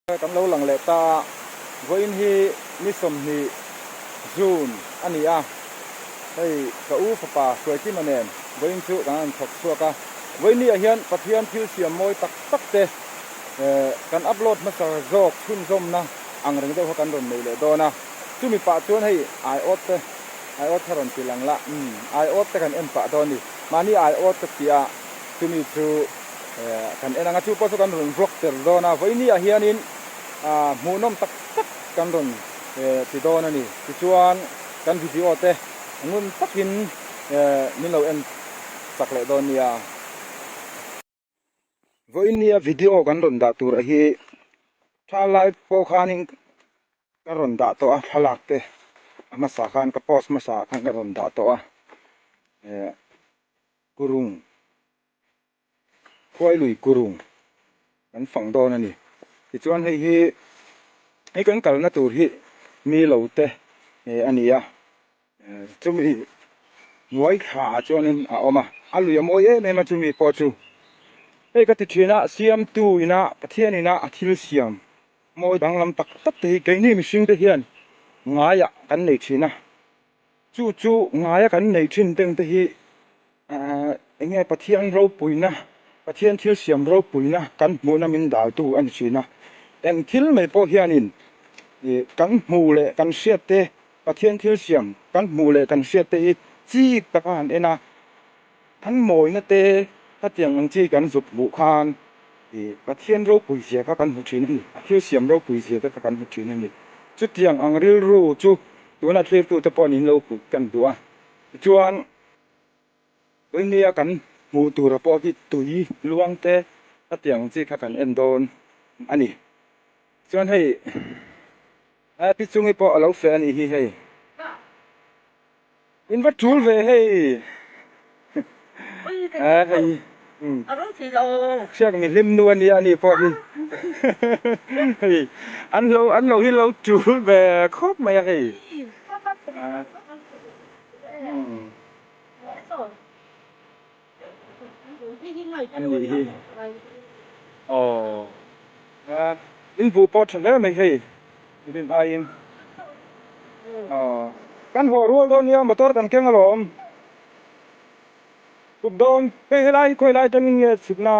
Kan lo lang leh ta a, vawiin hi ni 20 June a ni a, hei ka u fapa Hruaikima nen vawiin chu kan han thawk chhuak a, vawiin ni ah hian Pathian thil siam mawi tak tak te kan upload hmasa zawk chhunzawmna ang reng deuh kha kan rawn nei leh dawn a, chumi pah chuan hei aiawt te aiawt kha rawn ti lang la, umm aiawt te kan en pah dawn a ni, mahni aiawt ka ti a, chumi chu. Kan en ang a, chu pawh chu kan rawn vlog tel dawn a, vawiini ah hianin hmuhnawm tak tak kan rawn ti dawn a ni. Tichuan kan video te ngun takin min lo en chak leh dawn nia. Vawiini a video kan rawn dah tur hi thalai pawh khanin ka rawn dah tawh a, thlalak te a hmasa khan ka post hmasa khan ka rawn dah tawh a, kurung. Khuailui kurung kan fang dawn a ni. Tichuan hei hi hei kan kalna tur hi mi lo te a ni a, chumi hnuai thla ah chuanin a awm a, a lui a mawi em em a chumi pawh chu hei ka ti thin a, siamtu ina Pathian ina a thil siam mawi danglam tak tak te hi keini mihring te hian ngaiah kan nei thin a. Chu chu ngaia kan nei thin teng te hi eng nge Pathian ropuina, Pathian thil siam ropuina kan hmuhna min daltu a ni thin a. Eng thil mai pawh hianin kan hmuh leh kan hriat te, Pathian thil siam kan hmuh leh kan hriat te hi chik taka han en a, Kan mawina te khatiang ang chi kan zuk hmuh khan ih Pathian ropui zia kha kan hmu thin a ni, a thil siam ropui zia te kha kan hmu thin a ni. Chutiang ang rilru chu tuna thlirtute pawhin in lo put kan duh a, tichuan Puinia kan hmuh tura pawh hi tui luang te khatiang ang chi kha kan en dawn a ni. Chuan hei Pi Chungi pawh a lo feh a nih hi hei. In va tul ve hei. Hei. Hriak mi hlim nu a nia ani pawh hi. Hei an lo an lo hi lo tul ve khawp mai a hei. An nih hi. Aww. In buh pawh tha hle mai hei. Rin aiin. Aww. Kan haw rual dawn nia motor kan keng alawm. Chhuk dawn. Hei helai hi khawi lai atangin nge chhukna?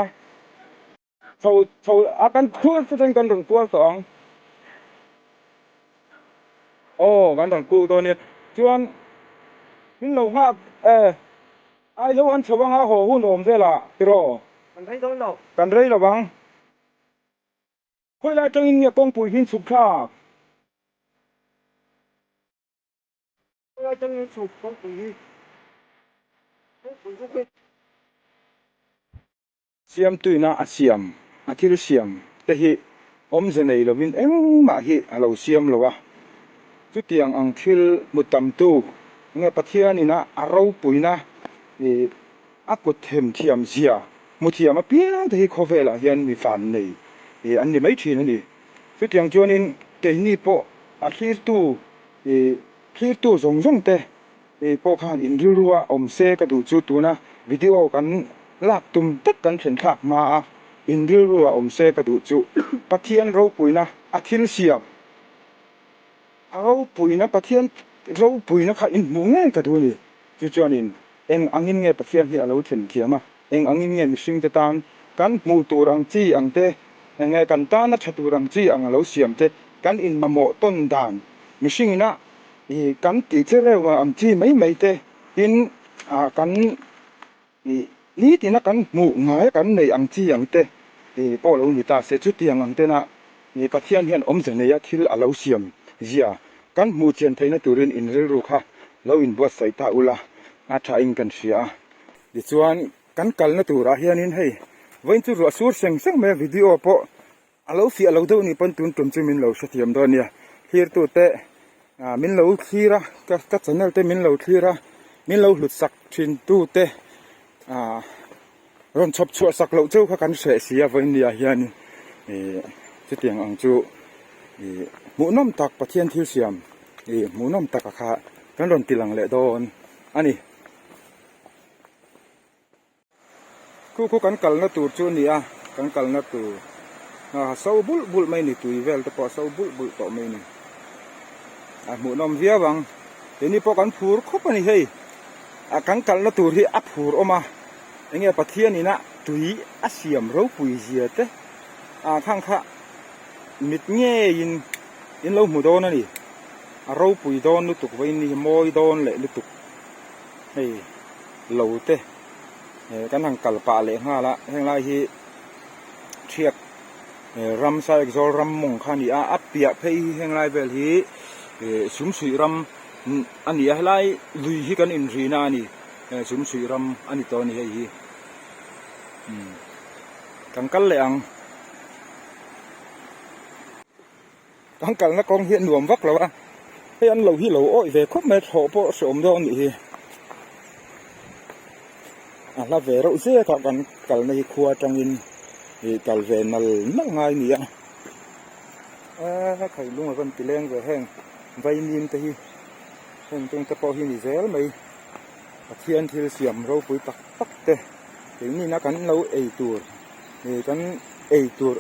Chho chho a kan khual chu chuan kan rawn kual tawh ang. Aw kan rawn kuk dawn nia. Chuan min lo nghak e. Ai lo an chho anga haw hun awm velah tiraw? Kan rei dawn lo. Kan rei lo ang. Khawi lai atangin nge kawngpui hi chhuk thlak? Siamtuina a siam, a thil siam te hi awmze nei lovin engmah hi a lo siam lo a. Chutiang ang thil hmu tamtu nge Pathianina a ropuina ih a kut themthiam zia hmu thiam apiang te hi khawvelah hian mi van nei ih an ni mai thin a ni. Chutiang chuanin keini pawh a thlirtu ih Thlirtu zawng zawng te pawh khan in rilru a awm se ka duh chu tuna video kan lak tum tak kan thlen thlak hma a in rilru a awm se ka duh chu Pathian ropuina a thil siam a ropuina Pathian ropuina kha in hmuh ngei ka duh a ni chu chuanin Eng angin nge Pathian hi a lo thlen thiam a? Eng angin nge mihringte tan kan hmuh tur ang chi ang te, eng nge kan tana tha tur ang chi ang a lo siam te, kan inmamawh tawn dan, mihringina ih kan tih che reuh ang chi mai mai te, tin ah kan ih nitina kan hmuh ngai a kan neih ang chi ang te ih pawh lo ni ta se, chutiang ang tena ih Pathian hian awmze neia thil a lo siam zia Kan hmuh chian theihna turin in rilru kha lo inbuatsaih ta ula a thain kan hria a. Tichuan kan kalna turah hianin hei vawiin chu ruah sur seng seng mai a video pawh a lo fiah lo deuh nih pawn tun tum chu min lo hrethiam dawn nia. Thlirtute min lo thlir a ka channel te min lo thlir a min lo hlut sak thin tute ah Rawn chhawp chhuah sak loh cheu kha kan hreh si a vawiin ni ah hianin ih chutiang ang chu ih hmuhnawm tak Pathian thil siam ih hmuhnawm taka kha kan rawn ti lang leh dawn a ni. Khu khu kan kalna tur chu a ni a, kan kalna tur A so bulh bulh mai a ni, tui vel te pawh a so bulh bulh tawh mai a ni. A hmuhnawm viau ang, keini pawh kan phur khawp a ni hei. A kan kalna tur hi a phur awm a, enge Pathian ina tui a siam ropui zia te ah khang kha mit ngeiin in lo hmu dawn a ni. A ropui dawn lutuk vawiin hi mawi dawn leh lutuk hei lo te kan han kal pah leh nghal a, henglai hi Thiak ram Saikzawl ram mawng kha a ni a, a piah phei hi henglai vel hi Sumsuih ram a ni a, helai lui hi kan inrina a ni, Sumsuih ram a ni tawh a ni hei hi kan kal leh ang. Kan kalna kawng hi a nuam vak lo a, hei an lo hi lo awih ve khawp mai a, thlawh pawh hreawm deuh a nih hi. A hla ve reuh zek a kan kalna hi khua atangin ih kal ve nal nal ngai a ni a. Eee khailung a rawn ti leng ve heng vaimim te hi heng tung te pawh hi ni zel mai Pathian thil siam ropui tak tak te keini na kan lo ei tur ih kan ei tur.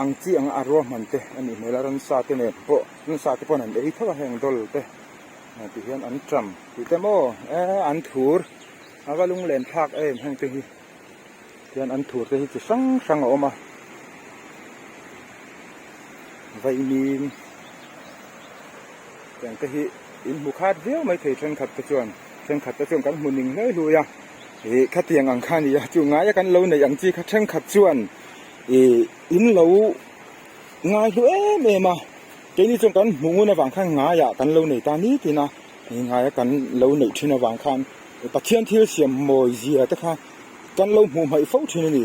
Ang chi anga a ruahman te a nih hmel a, ransa te nen pawh ransa te paw'n an ei tho a heng dawl te ti hian an ṭam tih te maw eh an thur a va lunglen thlak em heng te hi tihian an thur te hi chi hrang hrang a awm a vaimim tiang te hi in hmu khat viau mai thei thenkhat te chuan thenkhat te chuan kan hmu ning hlei hlui a ih khatiang ang kha a ni a chu ngaia kan lo neih ang chi kha thenkhat chuan. Ih in lo ngai hlu em em a, keini chuan kan hmuh ngun avang khan ngaiah kan lo nei ta ni tin a, ngaia kan lo neih thin avang khan Pathian thil siam mawi zia te kha kan lo hmuh hmaih fo thin a ni.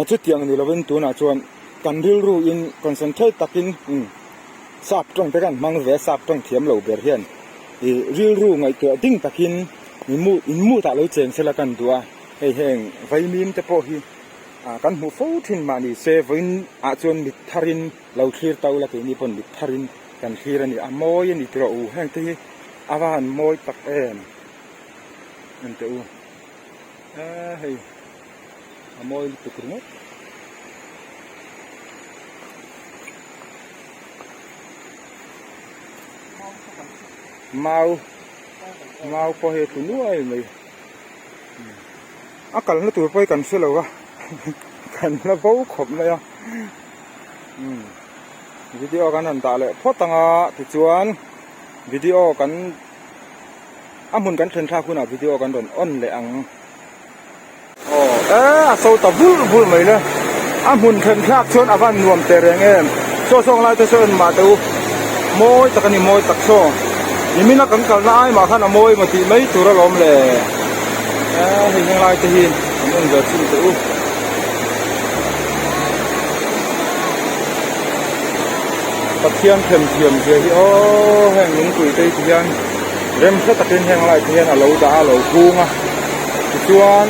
Chutiang ni lovin tunah chuan kan rilru in concentrate takin sap tawng te kan hmang ve a, sap tawng thiam lo ber hian ih rilru ngaihtuah ding takin in mood ah lo cheng sela kan duh a, hei heng vaimim te pawh hi. Kan hmuh fo thin mah ni se vawiin ah chuan mit tharin lo thlir to la keini pawn mit tharin kan thlir a ni a mawi a ni tih rawh u heng te hi a va han mawi tak em en teh u eee hei a mawi lutuk ringawt. Mau mau pawh hei a tlu nuai mai. A kalna tur pawh hi kan hre lo a kan la bo khawp mai a umm video kan han dah leh phawt ang a tichuan video kan a hmun kan thlen thlak hunah video kan rawn on leh ang aw e a so ta vulh vulh mai le a hmun thlen thlak chuan a van nuam teh reng em saw sawng lai te saw en mah teh u mawi tak a ni mawi tak saw. Nimina kan kalna ai mah khan a mawi emaw tih mai tur alawm le. Eee hei heng lai te hi an en ve chhin teh u. Pathian themthiam zia hi aww heng lungpui te hi ti hian rem hre takin heng lai te hian a lo dah a a lo hung a. Tichuan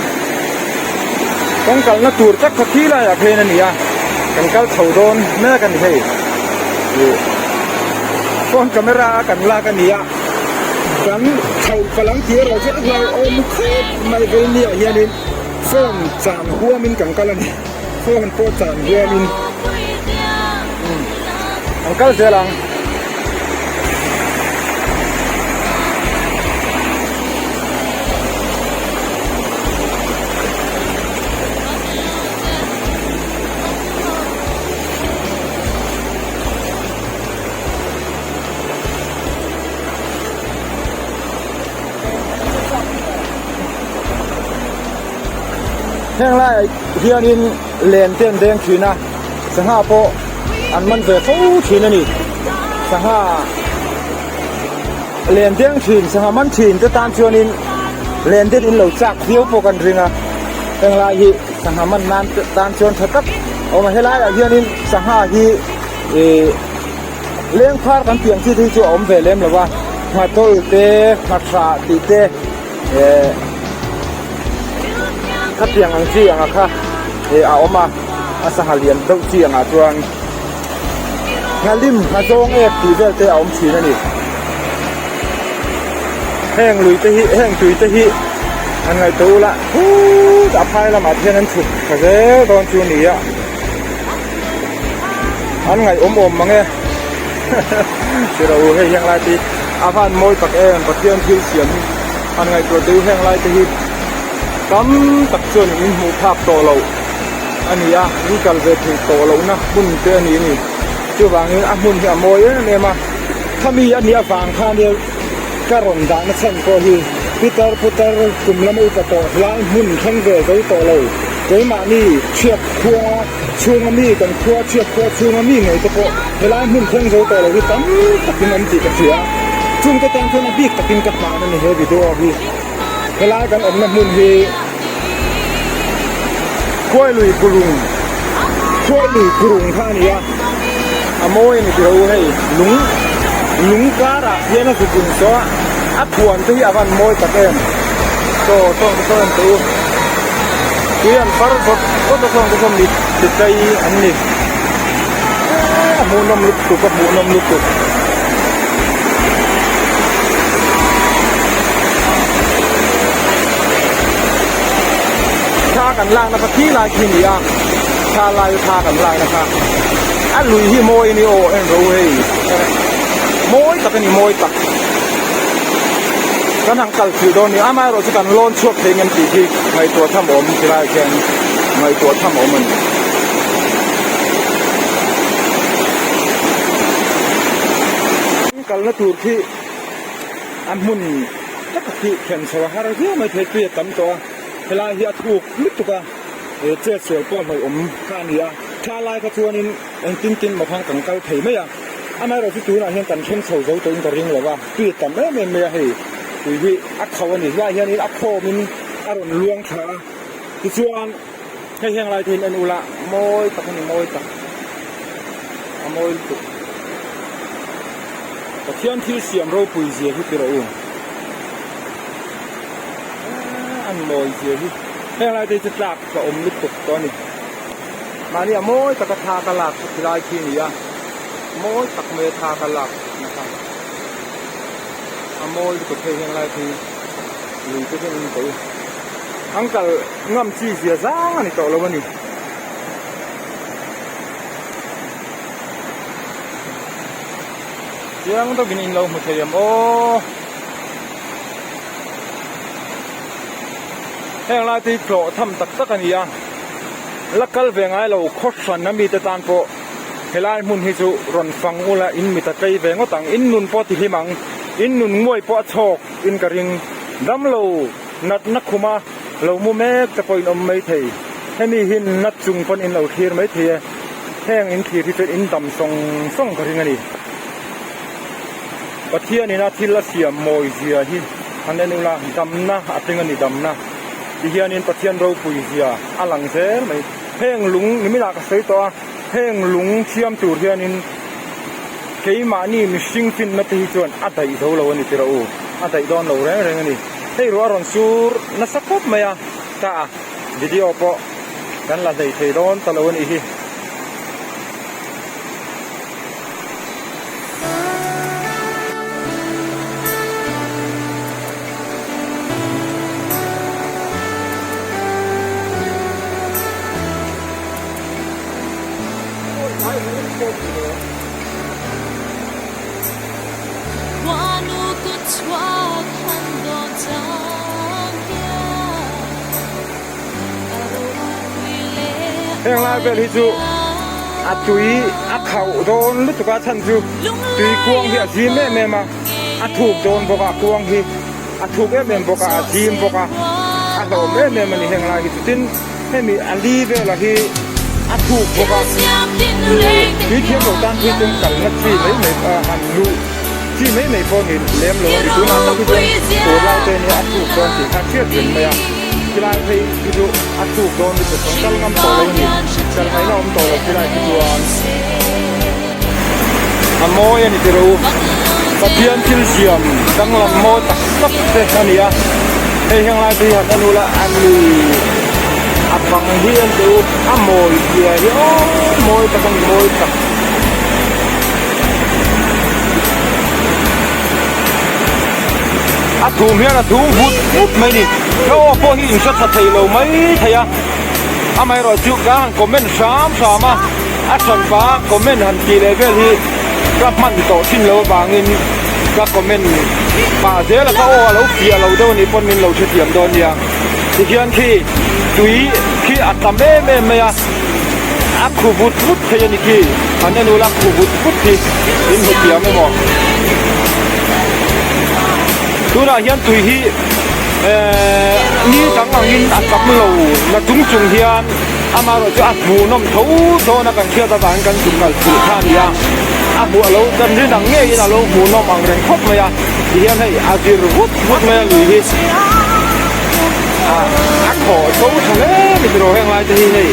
kan kalna tur tak kha khi laiah khen a ni a, kan kal chho dawn mek a ni hei. Ih phone camera a kan lak a ni a, kan chho palh ang tih erawh chu a hlauhawm khawp mai Velmi ah hianin phone chan huamin kan kal a ni, phone pawh chan huamin kan kal zel ang. Heng laiah hianin len te an deng thin a sangha pawh an man ve fo thin a ni sangha Len deng thin sangha man thin te tan chuanin len den in lo chak viau pawh kan ring a, henglai hi sangha man nan tan chuan tha tak a awm a, helaiah hianin sangha hi ih lengphar kan tih ang chi te hi chu a awm ve lem lo va, nghatawl te nghahrah tih te eh khatiang ang chi anga kha ih a awm a, a sangha lian deuh chi angah chuan. Nghalim nghazawng ek tih vel te a awm thin a ni. Heng lui te hi heng tui te hi han ngaihtuah ula phut a phai lamah te hian an chhuk tha zel dawn chu a ni a. An ngaih awm awm mang e. Tiraw u hei heng lai te hi a van mawi tak em Pathian thil siam hi han ngaihtuah deuh heng lai te hi tam tak chuan in hmuh phak tawh loh a ni a, in kal ve theih tawh lohna hmun te a ni a ni. Chuvangin a hmun hi a mawi em em a, khami a nih avang khan hian ka rawn dahna chhan pawh hi pitar putar kum lama upa tawh hlai hmun thleng ve zo tawh lo keimahni chhiat khua chhunga mi kan khua chhiat khua chhunga mi ngei te pawh helai hmun thleng zo tawh lo hi tam takin an tih ka hria chungte tan chuan a bik takin ka hman a ni he video hi helai kan awmna hmun hi Khuailui Kurung Khuailui Kurung kha a ni a a mawi a ni tih ho hei lung lung karah hian a zuk in saw a a thuan te hi a van mawi tak em saw sawng te sawn an tih u tui an far zawt zawt a sawng te sawn mi mi chei an ni a hmuhnawm lutuk a hmuhnawm lutuk. Thla kan lakna kha khi lai khi a ni a thla lai chu thla kan lakna kha a lui hi mawi a ni aw en ro hei mawi tak a ni mawi tak kan han kal chilh dawn a ni amaherawh chu kan lawn chhuak thei ngem tih khi ngaihtuah tham awm tilai khian ngaihtuah tham awm a ni. Kalna tur khi a hmun taka khi thlen chho a har viau mai thei tui a tam tawh a helai hi a thuk lutuk a he chet sual pawh hlauhawm kha a ni a thla lai kha chuanin engtin tin maw khan kan kal thei mai a amaherawh chu tunah hian kan thleng chho zo tawhin ka ring lo va tui a tam em em mai a hei tui hi a kho a ni helai hianin a khawmin a rawn luang thla a tichuan hei heng lai te hian en ula mawi tak a ni mawi tak a mawi lutuk. Pathian thil siam ropui zia hi ti rawh u. An mawi zia hi heng lai te hi chu tlak ka awm lutuk tawh a ni. Mahni a mawi taka thla ka lak chu khilai khi a ni a, mawi tak mai a thla ka lak na kha a mawi lutuk hei heng lai khi lui te hian in tawh u. An kal ngam chi zia zang a ni tawh lo a ni. Chiang deuhin in lo hmu thei em aw. Heng lai te hi tlawh tham tak tak a ni a, la kal ve ngai lo khaw hran a mite tan pawh helai hmun hi chu rawn fang ula in mit a tlei ve ngawt ang, in nun pawh a ti hlim ang, in nun nguai pawh a chhawk in ka ring damlo natna khuma lo mu mek te pawh in awm maithei, hemi hi nat chung pawn in lo thlir maithei e. Heng in thlir hi chuan in dam sawng sawng ka ring a ni. Pathian ina thil a siam mawi zia hi han en ula damna a tling a ni damna. Ti hianin Pathian ropui zia a lang zel mai. Heng lung ni minah ka sawi tawh a, heng lung thiam tur hianin keimahni mihring finna te hi chuan a daih zo lo a ni tiraw u, a daih dawn lo reng reng a ni. Hei ruah a rawn sur nasa khawp mai a, ta a video pawh. Kan la hlei thei dawn ta lo a nih hi. Heng lai vel hi chu a tui a khauh dawn lutuk a chhan chu tui kuang hi a zim em em a a thuk dawn bawk a kuang hi a thuk em em bawk a a zim bawk a a hlawm em em a ni heng lai hi chu tin hemi a li velah hi a thuk bawk a tui thiam lo tan phei chuan kalna chi mai mai han luh chi mai mai pawh ni lem lo a ni tunah tak hi chuan tur lai te nia a thuk dawn tih kha hriat reng mai a chilai phei hi chu a thuk dawn lutuk kan kal ngam tawh lo a ni kal ngaihna awm tawh lo chilai khi chuan a mawi a ni tiro Pathian thil siam danglam mawi tak tak te a ni a hei heng lai te hi han en ula a ni a bang hi an tih u a mawi zia hi aw mawi tak a ni mawi tak. A thum hian a thum vut vut mai ni. Ka aw pawh hi in hre tha thei lo mai thei a. Amaherawh chu ka han comment hram hram a. A hranpa comment han tih leh vel hi ka hman tawh thin lo avangin ka comment pah zel a, ka aw a lo fiah lo deuh a nih pawn min lo hrethiam dawn nia. Tihian khi tui khi a tam em em mai a, a khu vut vut thei a ni khi, han en ula khu vut vut hi in hmu thiam emaw. Tunah hian tui hi ehh ni dang angin a tam lo na chung chung hian amaherawh chu a hmuhnawm tho dawn a kan hriat avangin kan zuk nalh thulh kha a ni a, a hmuh a lo kan rin ang ngeiin a lo hmuhnawm ang reng khawp mai a, tihian hei a zir vut vut mai a lui hi ah a khawh tho tha hle mai tiraw heng lai te hi hei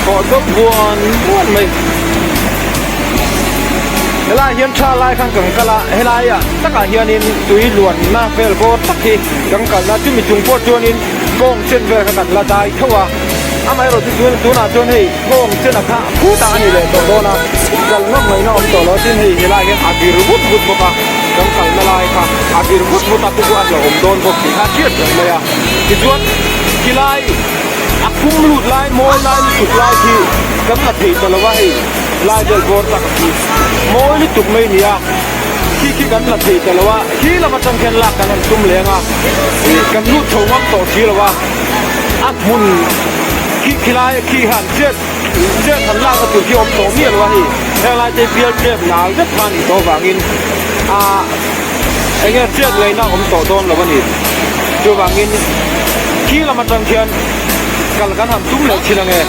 khawh tho buan buan mai. Helaiah hian tha lai khan kan kal a, helaiah takah hianin tui luanna vel bawr tak hi kan kalna chumi chung pawh chuanin kawng chen vel kha kan la dai tho a, amaherawhchu chuan tunah chuan hei kawng chena kha khutah a ni leh tawh dawn a, kal ngam ngaihna awm tawh lo tin hei helaiah hian a vir vut vut bawk a, kan kalna lai kha a vir vut vut a chu chu a hlauhawm dawn bawk tih kha a hriat reng mai a, tichuan khilai a khum lut lai mawi lai lutuk lai khi kan la thei ta lo a hei. Lai vel bawr tak khi mawi lutuk mai a ni a, khi khi kan la thei ta lo a, khi lam atang khian lak kan han tum leng a, ih kan lut chho ngam tawh si lo a, a hmun khi khi lai khi han chet chet han lakna tur khi awm tawh miah lo a hei, heng lai te bial tep nal vek kha a nih tawh avangin ah eng nge chet ngaihna awm tawh dawn lo a ni, chuvangin khi lam atang khian kal kan han tum leh thin ange.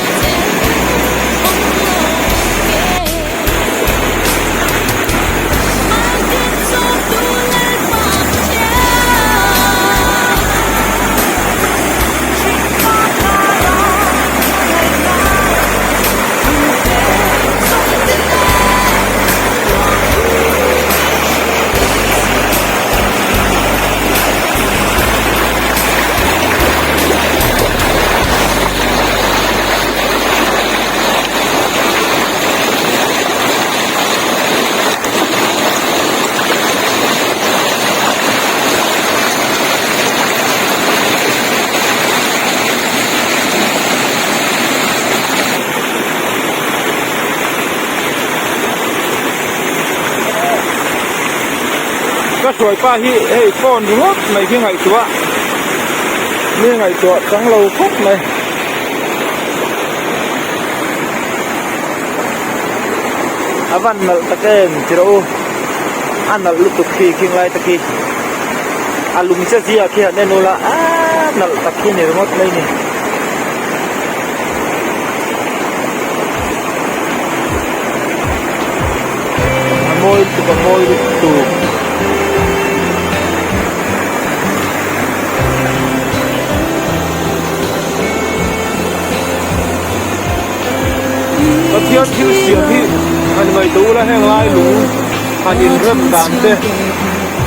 Ka hruaipa hi hei phone ringawt mai khi ngaihtuah mi ngaihtuah chang lo khawp mai. A van nalh tak em ti rawh u a nalh lutuk khi khing lai te khi a lung che zia khi han en ula aaa nalh tak khi ni ringawt mai ni. A mawi lutuk a mawi lutuk. Pathian thil siam hi han ngaihtuah ula heng lai lung han inrem dan te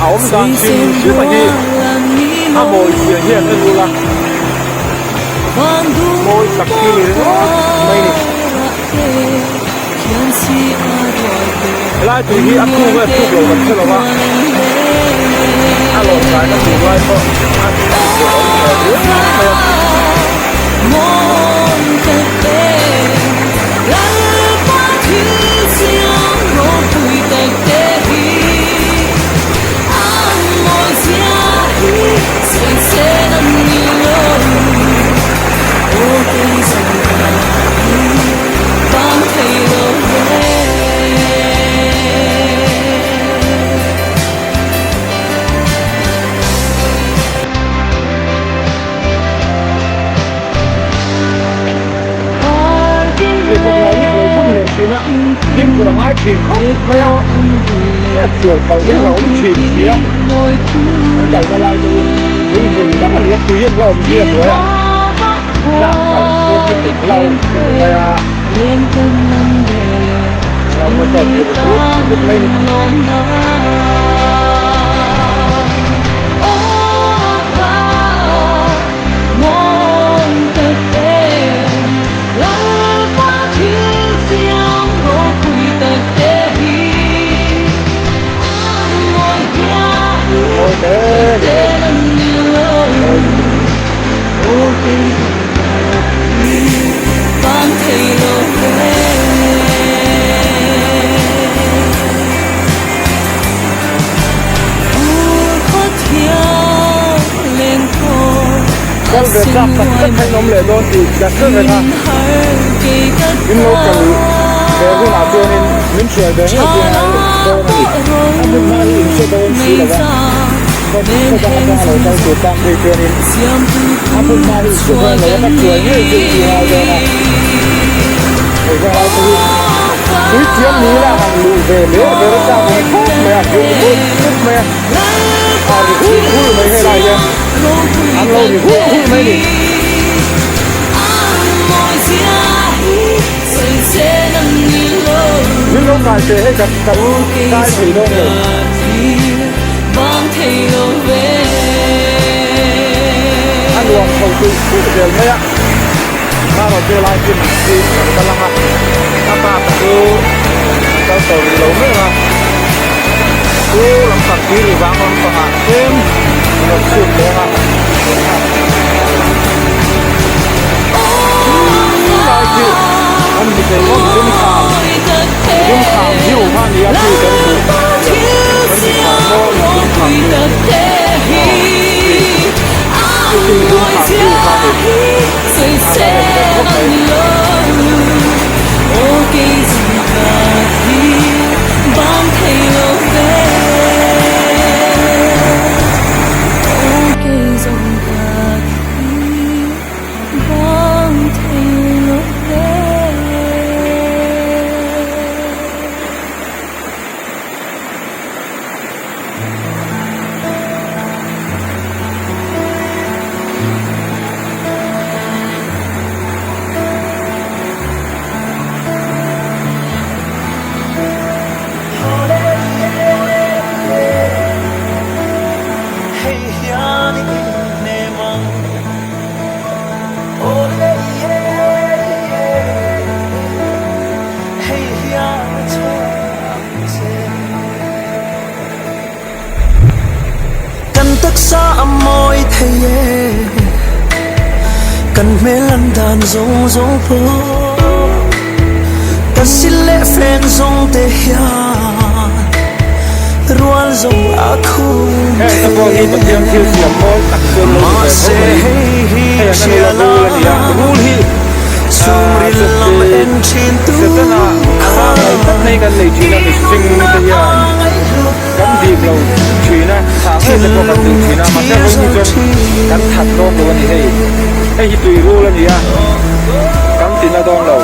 a awm dan hrim hrim a hi a mawi zia hian en ula mawi tak hi ni ringawt mai ni. Helai tui hi a thuk nge thuk lo kan hre lo a, a lawm kaina tur lai pawh a hmuh awm ve riau mai a. Fimkhur a ngai thin khawp mai a, a sual palh deuh a awm thin si a, an kalna lai te hi tui hmun tak a ni a, tui an la awm zui a hnuai ah. Lak palh pawh hi dik lo mai a, lo motor tur vut vut mai ni. Mawi hle ni hei. kal ve chak tak tak kha in awm leh dawn tih ka hre reng a, in lo kal ve hunah chuanin min hruai ve ngei tih a ngai dawn a ni. A hmun hma hi in hre dawn si lo va, khaw dang atanga lo kal tur tan phei chuanin a hmun hma hi in hre dawn lo a, ka hruai ngei chu tih a ngai dawn a. Hei zang lai te hi puithiam nila han luh ve leh ber a chak awm khawp mai a, ri hut hut mai a. A ri hul hul mai helai hian an lo ri hul hul mai ni. Min lo kai teh hei ka ka kai thei dawn lo. A nuam chho tulh tulh zel mai a. Marawh chu lai hmun hi kan kal ang a, a bak chu kal tawh rih lo mek a, chu lampang tui ri vang lampangah tlem a rawn chhut leh ang a, chulai khi an hmu thei ngawt Zumkham, Zumkham view kha a ni a khi kan hmuh kan hmu thla mawi Zumkham view aw khi chu khi Zumkham view kha a ni. A la rem ve khawp mai. Kan taksa a mawi thei e, kan hmel an dan zawng zawng pawh Ka sil leh fen zawng te hian rual zawng a khum Heng te thei pawh hi e. Pathian thil siam mawi tak chu an lo ni ve tho Mahse mai. hei hi Hei an hria anula la, rul a ni a, rul hi chhungril lam en thin tu Setana kha ngaih tlat mai kan nei thin a i mihring nunna te a hian ngaihhlut kan lai dim lo thin a, thah ngei te pawh kan duh thinlung thin a a, mahse thlir vawiin hi zo chuan kan that thin. dawn lo a ni hei, hei hi tui rul a ni a, kan ti na dawn lo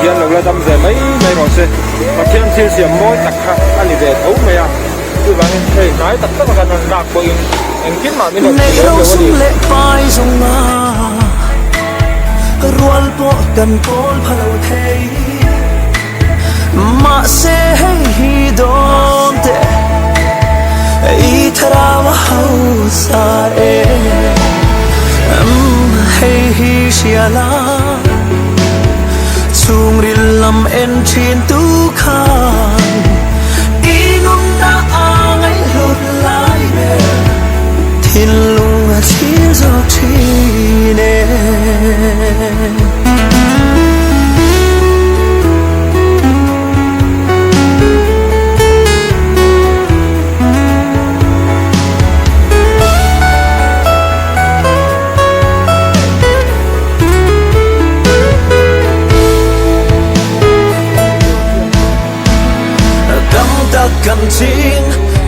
hian lo la dam ve mai mai rawh se, Pathian thil siam mawi tak kha a ni ve tho mai a, chuvangin hei hnai tak tak a kan rawn lak pawhin engtin mah min rawn ti Neih lem lo lo a sum ni. leh pai zawnga rual pawh kan kawl pha lo thei. Mahse hei hi dawn teh i thlarau a hausa e Umm hei hi hria la chhungril lam en thin tu khan i nunna a ngaihhlut lai ber thinlung a thlir zawk thin e. Tam tak kan ching,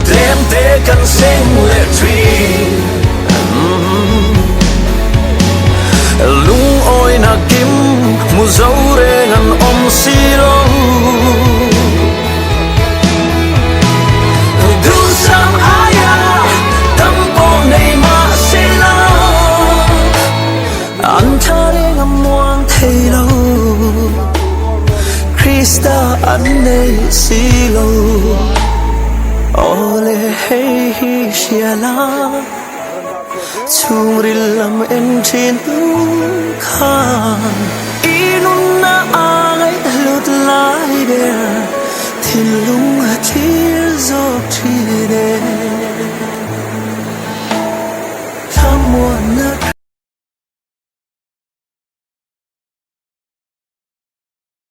tlem te kan seng leh thin. Lungawina kim hmu zo reng an awm si lo. Duhsam aia tam pawh nei mah se la, an tha reng a muang thei lo. Krista an nei si lo. Awle hei hi hria la. Chhungril lam en thin tu khan.